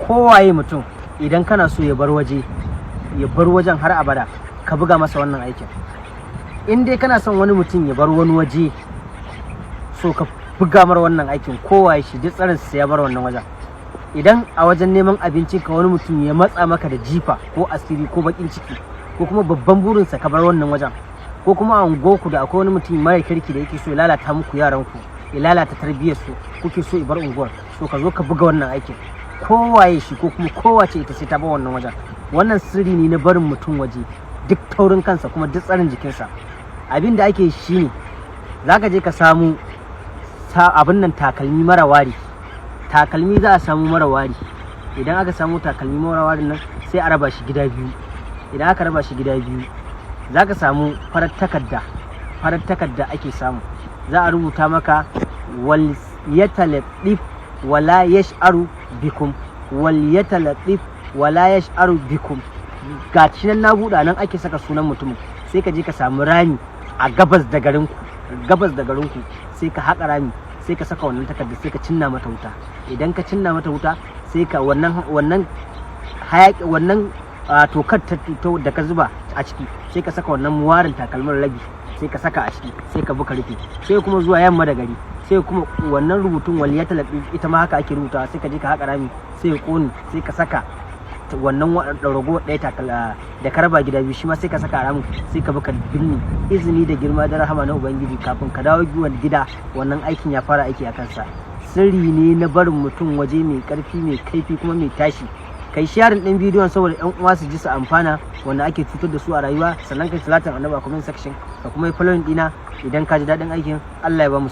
Kowaye mutum, idan kana so ya bar waje, ya bar wajen har abada, ka buga masa wannan aikin. In dai kana son wani mutum ya bar wani waje, so ka buga mar wannan aikin. Kowaye shi, duk tsarin sa, ya bar wannan wajen. Idan a wajen neman abincin ka wani mutum ya matsa maka da jifa ko asiri ko bakin ciki, ko kuma babban burinsa ka bar wannan wajen, ko kuma a unguwarku da akwai wani mutum mara kirki da yake so ya lalata muku yaranku, ya lalata tarbiyyar su, kuke so ya bar unguwar, so ka zo ka buga wannan aikin. Kowaye shi ko kuma kowace ita, sai ta bar wannan wajen. Wannan sirri ne na barin mutum waje, duk taurin kansa kuma duk tsarin jikinsa. Abin da ake shi ne, za ka je ka samu abin nan, takalmi mara wari. Takalmi za a samu mara wari. Idan aka samu takalmi mara warin nan, sai a raba shi gida biyu. Idan aka raba shi gida biyu, za ka samu farar takarda. Farar takarda ake samu. Za a rubuta maka "Wal yatalatif wala yash'aru bikum, wal yatalatif wala yash'aru bikum". Ga shi nan na buɗa nan, ake saka sunan mutumin. Sai ka je ka samu rami a gabas da garinku, gabas da garinku, sai ka haƙa rami, sai ka saka wannan takarda, sai ka cinna mata wuta. Idan ka cinna mata wuta, sai ka wannan hayaki, wannan tokar da ka zuba a ciki, sai ka saka wannan warin takalmin rabi, sai ka saka a ciki, sai ka buka rufe. Sai kuma zuwa yamma da gari, sai kuma wannan rubutun "waliyata", ita ma haka ake rubuta. Sai ka je ka haƙa rami, sai ya ƙone, sai ka saka wannan rago ɗaya takala da ka raba gida biyu, shi ma sai ka saka a ramin, sai ka buka binne. Izini da girma da rahama na Ubangiji, kafin ka dawo gida, wannan aikin ya fara aiki a kansa. Sirri ne na barin mutum waje mai karfi, mai kaifi kuma mai tashi. Kai sharing ɗin bidiyon saboda yan uwa su ji su amfana, wanda ake cutar da su a rayuwa. Sannan kai salatin Annabi a comment section, ka kuma yi following ɗina idan ka ji daɗin aikin. Allah ya ba mu.